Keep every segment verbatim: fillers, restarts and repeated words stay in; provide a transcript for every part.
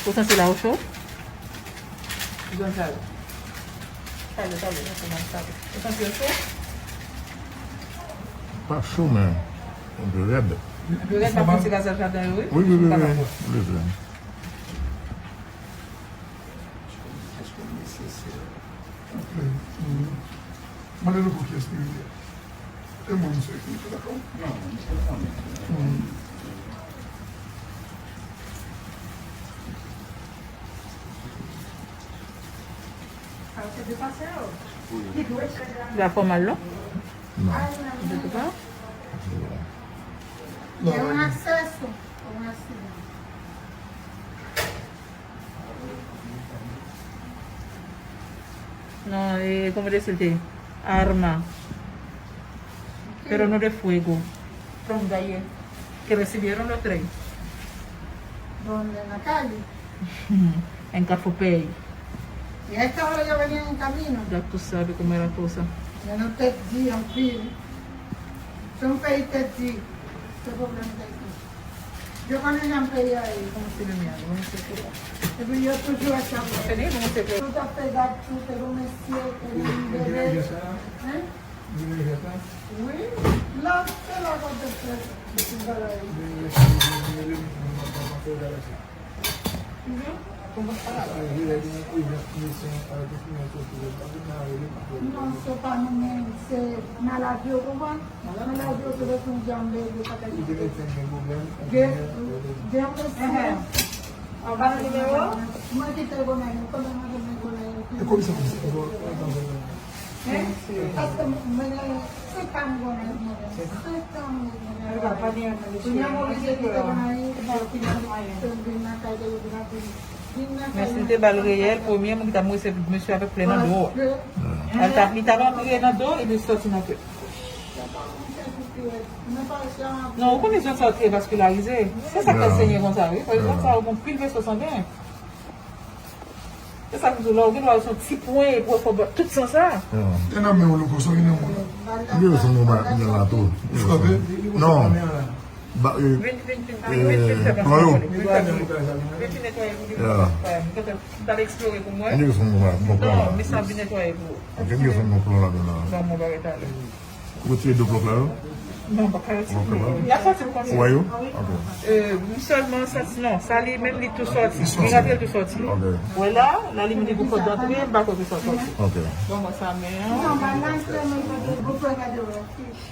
Ou santi la ou cho? Zòn sa yo. Sa yo, sa yo, sa yo, sa yo. Ou santi yo cho? Pa cho, men yon pè rèd. Yon pè rèd, pa santi gazèl jaden yo, wi. Wi, wi, wi, wi. Leve. Mande nou pou ki espirityèl. E mwen, misye ki dakò. Non, misye konnen. Sa se de pase yo. Li dwe fè la. La fè w mal, non? Non. An tou ka. Non. E yon aksè, se yon aksidan. No, eh, ¿cómo decirte? Arma. Pero no de fuego. Donde ayer? Que recibieron los tres. ¿Dónde? ¿En la calle? En Cafopey. Y a esta hora yo venían en camino. Ya tú sabes cómo es la cosa. Yo no te di, anpil. Se yon peyi tèt di, se pwoblèm tèt di. Yo konnen jan peyi a ye. Epi yo toujou ap chape. Tout ap fè gad, tout te remèsye, te libere. Hein? Wi. La, se la k ap fè tout bagay. Non, se pa nou menm, se maladi yo, konprann? Maladi yo, se de tou janbe, yo pa ka gen, gen, gen yon mesye. Anba nimewo? Mwen kite Gonayiv, konnen mwen renmen Gonayiv. E komisè, komisè, Hein? Paske mwen gen senk an mwen Gonayiv, mwen gen senk an mwen Gonayiv. Kounye a mwen oblije kite Gonayiv, mwen vin nan kay de vin nan kay. Men si m te ba l reyèl, premye moun ki t ap mwen se mesye avèk plè nan do a. Paske li t ap antre nan do, epi soti nan tèt. Non, ou konnen zòn sa yo trè vaskilarize. Se sa k fè l senyen konsa, wi. Paske zòn sa yo gen anpil veso sangen. Se sa m di w la, ou gen dwa wè se yon ti pwen epi w fè w bat tout san sa. E nan men w, Louko, sa w gen nan men w? M gen yon son mwen ba nan la tou. Frape? Non. Ba, eh, vin, vin, vin, vin, vin, vin, fè plan yo. Vin, vin, vin, vin, vin netwaye pou li. M t al eksplore pou mwen. M gen yon son mwen ba, bon plan la. Non, men sa vin netwaye pou ou. Ok, m gen yon son bon plan la, la. Ban mwen bagay talè. Ou retire de blòk la yo? Non, m pa ka retire. Y ap soti pou kontinye. Ou wè yo? Ok. Euh, m sèlman santi, non, sa li menm li tou soti. Li rantre, l tou soti. Ok. Wè la, la li menm li pou fòt antre, m pa kwè ke sa soti. Ok. Bon, mwen sa men an.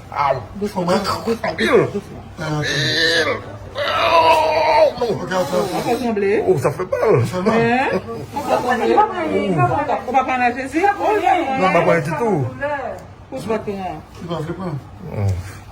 Aw, fò mwen anpil. Anpil. Aw, non. Sa fè sanble. Oh, sa fè mal. Hein? Ou pa pran nan Jezi? Non, m pa pran ditou. Kouch bòt pran. Li pa vle pran. Oh.